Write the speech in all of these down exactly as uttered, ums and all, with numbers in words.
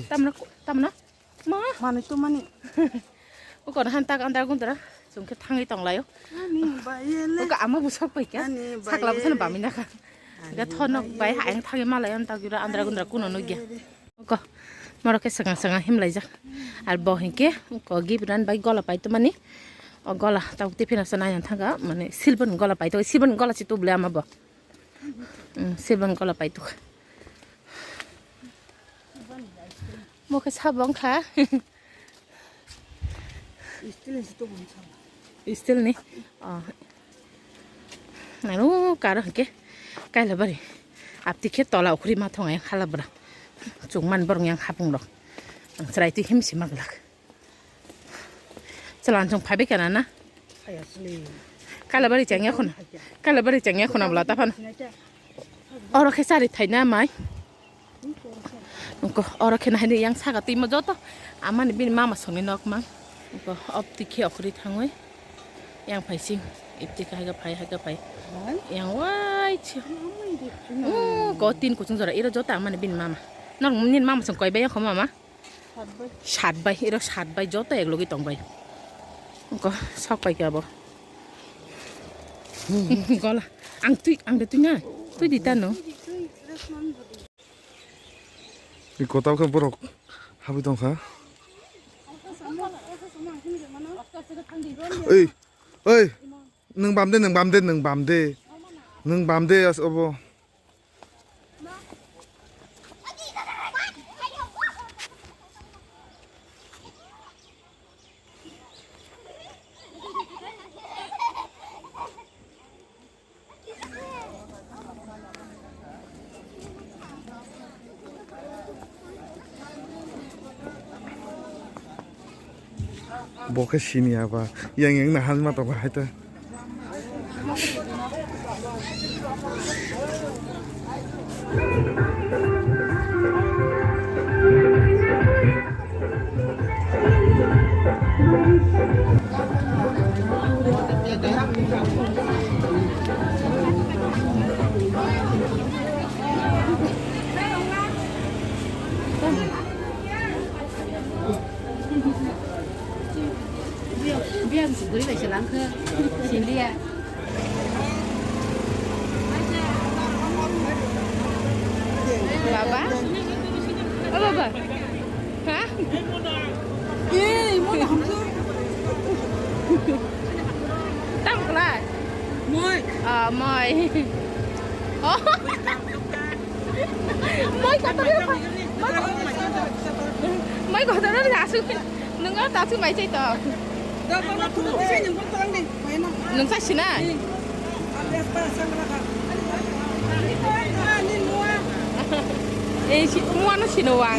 Tamna, tamna. Ma. Manwi to mani. Uko na han tak andar gundra. Chwng khe thangwi tonglaio. Ani bayele. Uko ama busok pai kha. Ani sakla busana bayele. Bami nakha. Ani ga thonok bai bayele. Hayang thangwi malaio tak jura andar gundra kuno nugya. Uko morok khe sanga sanga himlaijak. Ar bo hinkhe uko Gibran bai gola pai to mani. O gola tabuk tiphina sa naiya thanga mane silver ni gola pai to silver ni gola si to bole ama bo. Mm, silver ni gola pai to. Mo khe sabo wngkha. Steel ni se to bo wngkha. Steel ni? Oh. Nanu karo hwnkhe Kailabari. Apti khe tola ukhri ma thongai halabra. Chungman borong yang hapung rok. Ang chwrai twi himsi maglak. Chwla chwng phaibai kana na? Phaiya sili. Kalabari chang ya khuna. Kalabari chang ya khuna bwla ta phano. Oro khe chari thai na mai. Ko oro khe na hani yang saka twi mo joto. Amani bini mama songni nok mang. Ko opti khe okhri thangwi. Yang phai sing. Ipti kha haga phai haga phai. Yang wai chi. Ko tin kuchung jora iro joto amani bini mama. Nok nini mama song koi bai ya kho mama. Sat bai, ero sat bai, joto ek logi tong bai. Ko sok pai khe abo. Gola, ang twi, ang de twi na, twi di tano. I kotal khe borok habwi tong kha. Ei, ei, nwng bam de, nwng bam de, nwng bam de. Nwng bam de as obo. Bo khe sini ya ba, yang yang na han ma tongo hai ta. Biang suguri bai selang khe siliya. Baba, o baba, ha? Ei, mo na hamsu. Tang kla. Moi. Ah, moi. Oh. Moi kata dia apa? Moi kata dia asuk. Nung ah tasu mai cai to. Nung sa sinai. Eh, si, mua no sino wang.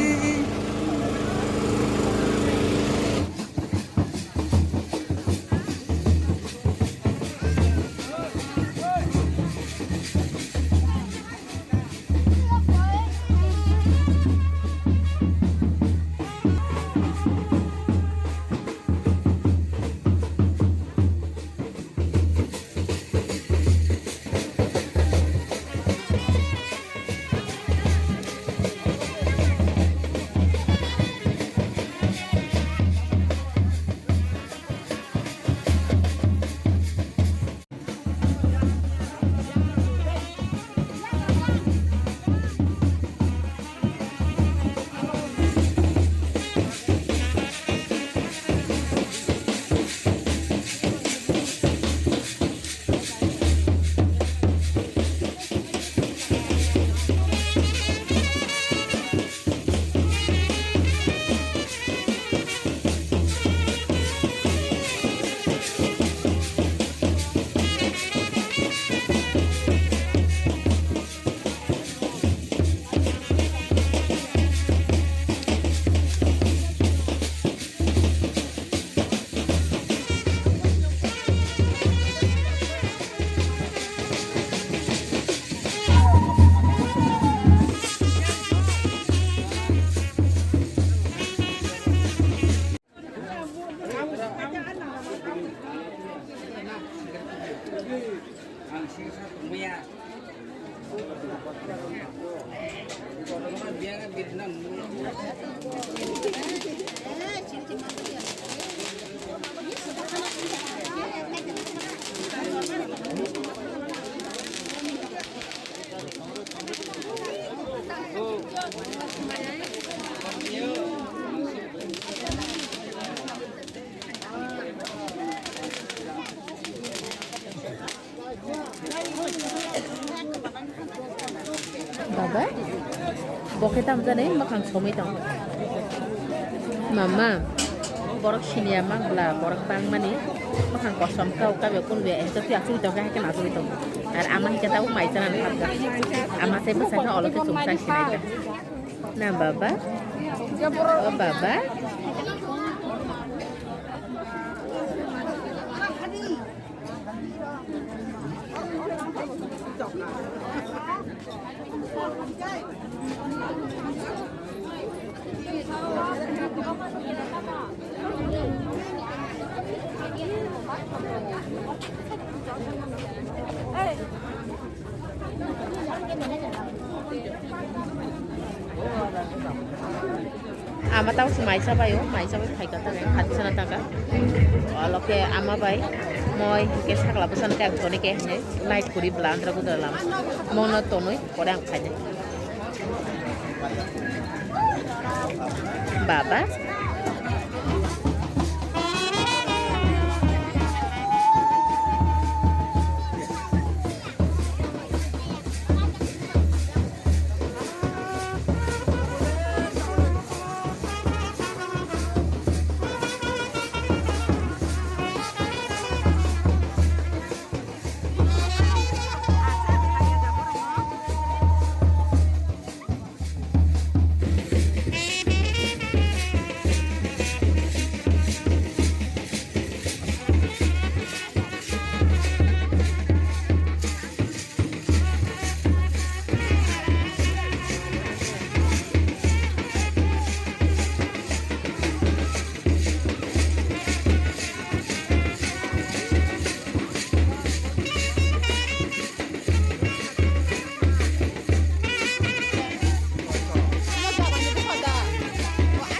Baba, bo khe tamo jani mwkhang somwi tong. Mama, borok siniya mang bla, borok bangmani mwkhang kosom kha, o kabe kun be ekta twi achugwi tong kha, hai khe achugwi tong. Ar ama hai khe tabuk mai chana ni phabda. Ama se bwsa khe olo khe chumsa sinai ta. Na baba? O baba? Ama tamo se maisa bai o, maisa bai phaikha ta, khatisana taka. Olo khe ama bai moi hwnkhe sakla bwsano khe ang toni khe hinwi light kwrwi bwla andra gudra lama. Mono tonwi pore ang khainai. Baba.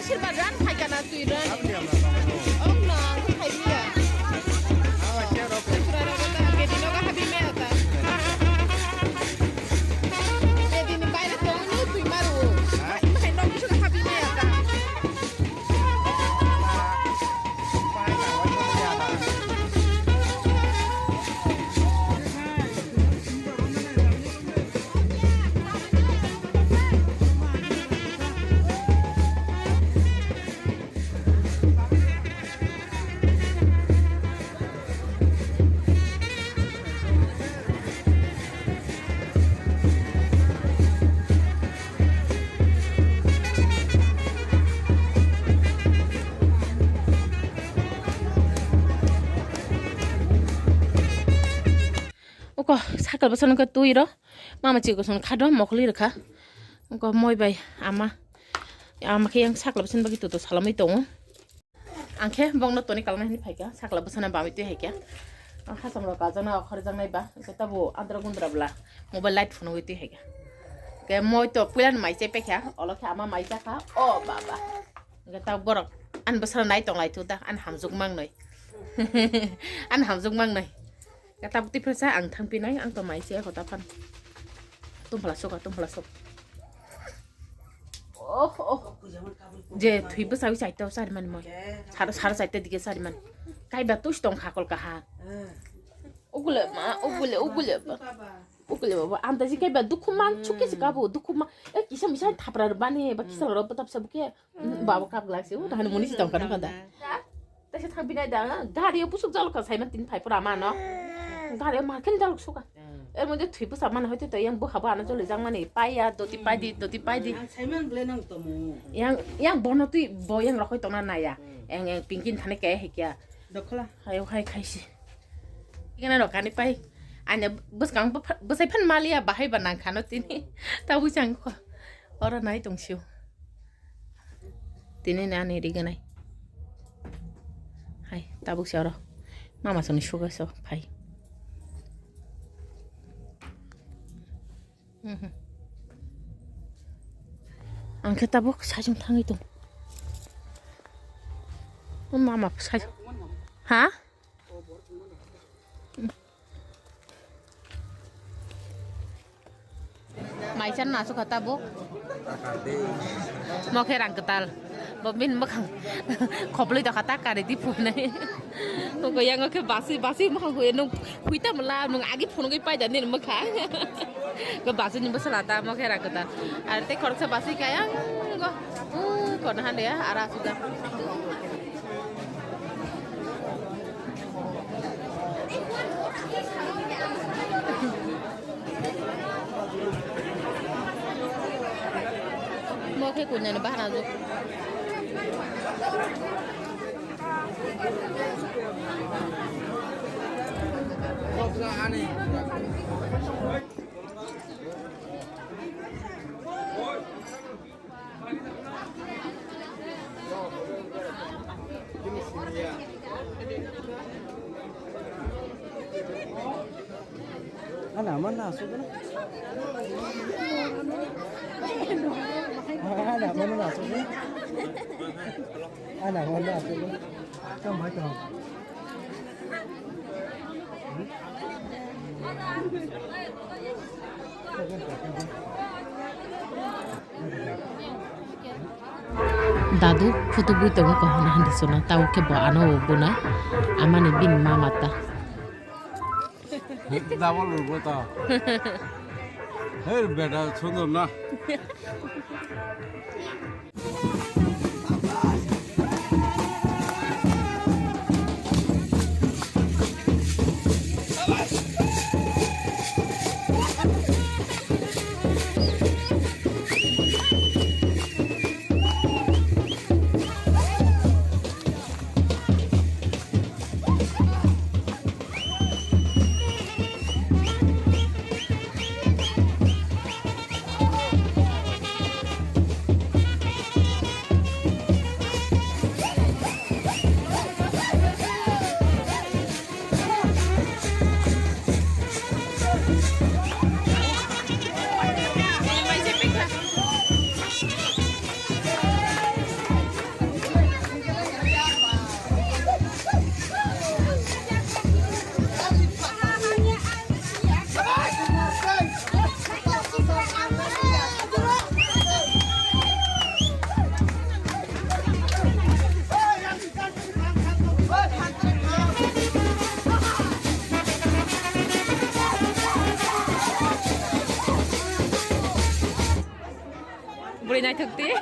Asirwad ran phaikha na twi ran. Ong na, ang khai biya. Kedino ga habi me ata. Kedini baire tong ni twi maru. Hai nok bisu habi me ata. Oko sakal bwsano khe twi rw, mama chikosong kha do mokoli rwkha. Oko moi bai ama, ama khe yang sakal bwsani bagwi toto salamwi tongo. Ang khe bongno toni kalna hini phaikha, sakla bwsana bamwi twi haikha. Ang hacham rok kajakna okhorjaknai ba, hwnkhe tabo andra gundra bwla mobile light phunugwi twi haikha. Hwnkhe moi to puila ni mai chai paikha, olo khe ama mai chakha, o baba. Hwnkhe ta borok ani bwsano nai tonglai thu da, ani hamjwk mangnoi. Ani hamjwk mangnoi. Hwnkhe tabuk twi phirsa ang thangpinai, ang to mai chai kho ta phan. Tumphala sok, tumphala sok. Oh, oh. Je thwi bwsai chaita sari mani moi. Sar, sar chaita dige sari mani. Kaiba tush tong khakol kaha. Ugule ma, ugule, ugule ba. Ugule baba. Anta ji kaiba dukhu man chuke ji kabo, dukhu ma. E kisa misa thapra bani ba kisa ro tap sabuke. Baba kap glak se, u tahani muni si tong kana kada. Taisa thang binai da, gari o pusuk jaluk ka saimani tini phai pura mano. Gari o makin jaluk suka. Er mode thwi bwsa mano hoite to yang bwha bwha no joli jang mani paiya, doti paidi, doti paidi. Ang saiman bwle nang tomo. Yang, yang bono twi bo yang rokoi tongna naya. Yang, yang pingkin thani kaya hikya. Dokla. Hayo hai khaisi. Igana no kani pai. Anya bwskang bwsai phan maliya bahai ba nang khano tini. Ta bujang ko. Oro nai tong sio. Tini na ni riganai. Hai, tabuk se oro. Mama soni suga so phai. Ang khe tabuk sajung thangwi tong. O mama sajung. Ha? Maisa nasu kha tabuk. Mo khe rang kwtal. Bo bini mwkhang khoplwi tongkha ta kari di phunai. Ko yango khe basi basi mwkhang khe nung phuita mala nung agi phunugwi paida nini mwkhang. Ko basi ni bwsala ta mo khe rang kwtal. Ar tei khoroksa basi kayang go. Uh, kono hande ya ara suda. Mo khe kunyani bahana juk. Ana mana asuk na. Ana mana asuk na. Ana mana asuk na. Kam hai kam. Dadu phutu bui tongo, kaham handi sona, tao khe bo ano bo bunai, amani bini mama ta. Double rwgwi ta. Her beta sundor na. Bwrwi naithok twi.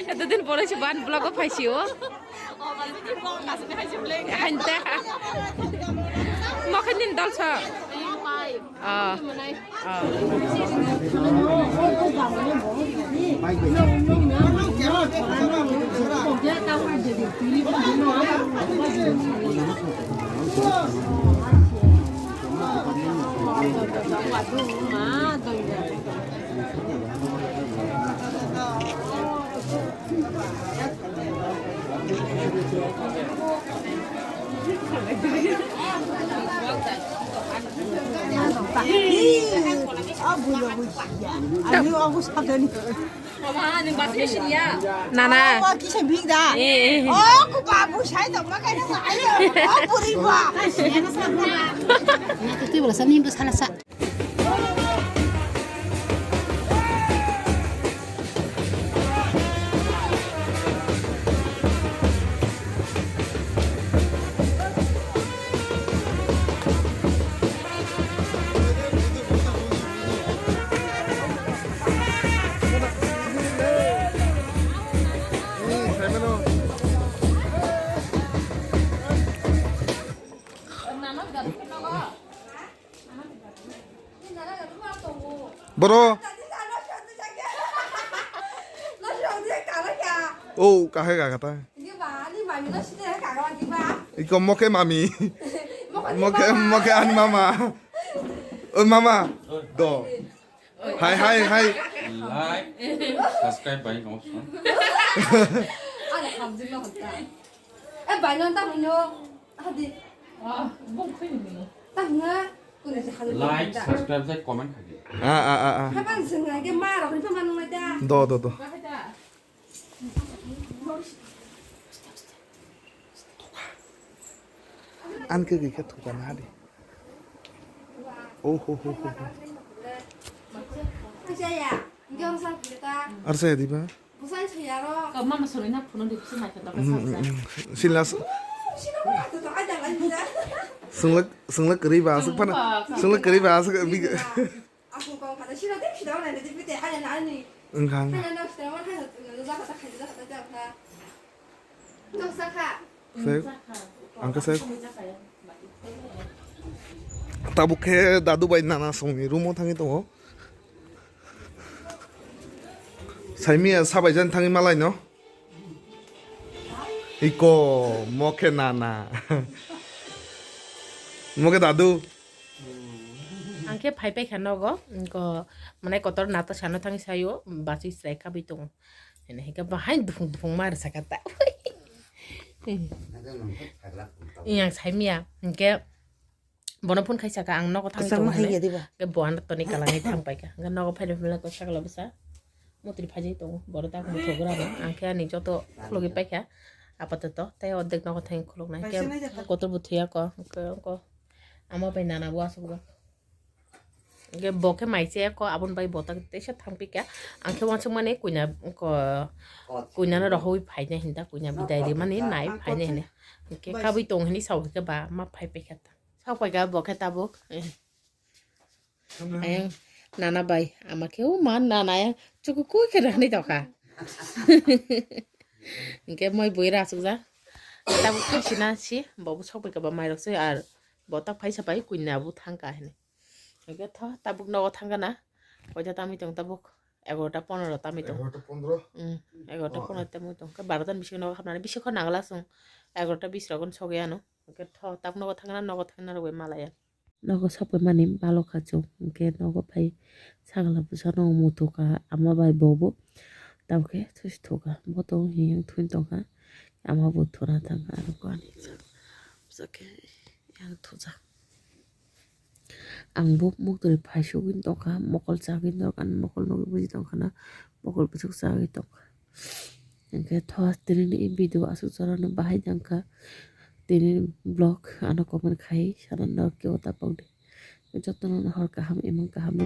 Eto din pore se ban vlog o phaisio. Hanta. Mokhe nini dol sa. Ah. Ah. Nana. Eh, eh. Twi bwla sa ni bwsala sa. Boro. Oh, kahai kaka ta. Iko moke mami. Moke, moke ani mama. Oi mama. Do. Hai, hai, hai. Like, subscribe bai no. Ada habdi no hota. Eh, bai no ta hino. Hadi. Ah, bong khini no. Ta hino. Like, subscribe, tei comment khaidi. Ah, ah, ah, ah. Hapan swngnai khe ma rok ni phaima nungnai da. Do, do, do. An khe gwi khe thuka na di. Oh, ho, ho, ho, ho. Jaya, gyong sa philita. Arsa ya diba? Busan chaya ro. Ka mama sori na phone di busan na kata. Hmm, hmm, hmm. Sila s- Sino ko ato to ada lagi da. Sungla, sungla kari ba, asuk pana. Sungla kari ba, asuk bi. Asuk kong kata sino de sino na de pite haya na ani. Enggak, enggak. Haya na sino na haya na za kata kaya za kata za kata. To saka. Sek. Ang khe sek. Tabuk khe dadu bai nana songni room o thangwi tongo. Saimia sabai jan thangwi malai no. Iko mo khe nana. Mo khe dadu. Ang khe phai paikha nogo, ko manai kotor nata sano thangwi sayo, bachwi chwrai kabwi tongo. Hene hwnkhe bahai duphung duphung ma rwsakha ta. Yang saimia, hwnkhe bono phone khaisakha ang nogo thangwi tongo hwnwi. Hwnkhe bo ano toni kalangwi thangpaikha. Hwnkhe nogo phaino phunukha sakla bwsa. Motri phaijai tongo, boro tak muthogwrano. Ang khe ani joto khulugwi paikha. Apatoto, tei ordek nogo thangwi khuluknai. Hwnkhe kotor bo thwiya ko, hwnkhe ko. Ama bai nana bo asukjak. Hwnkhe bo khe mai chaya ko, aboni bai bo ta teisa thangpikha. Ang khe uansukmani kuina ko, kuinano rohorwi phainai hinda, kuina bidai rimani nai phainai hinwi. Hwnkhe kabwi tong hinwi sao hwnkhe ba ma phai paikha ta. Sao paikha bo khe tabuk. Ayang nana bai ama khe o ma nana ayang chuku kui khe rani tokha. Hwnkhe moi bui ra asukjak. Tabuk khasina si bo bo sok paikha ba mairok se ar bo tak phaisa bai kuina bo thangkha hinwi. Hwnkhe tho tabuk nogo thangkha na. Koita tamwi tong tabuk egarota pondro tamwi tong. Egarota pondro? Hmm, egarota pondro tamwi tong. Khe barota ni bisingo nogo hapnani bisi khor nangla chwng. Egarota bis rogo sogwi ano. Hwnkhe tho tabuk nogo thangkha na, nogo thangna rwgwi malaya. Nogo sokphaimani balokha chwng, hwnkhe nogo phai sakla bwsano muthukha ama bai bobo. Tabukhe thusi thukha, bo tongo hiyang thwini tongkha, ama bo thuna thangkha, aro ani bwsakhe yang thujak. Ang bo muktwi phaisugwi tongkha, mokol chagwi norkha, ani mokol nugwi buji tongkha na, mokol bwswk chagwi tongkha. Hwnkhe tho tini ni video aswk chwrano bahai nangkha. Tini vlog ano comment khai sana norok kebo ta pokdi. Jotono hor kaham emang kaham.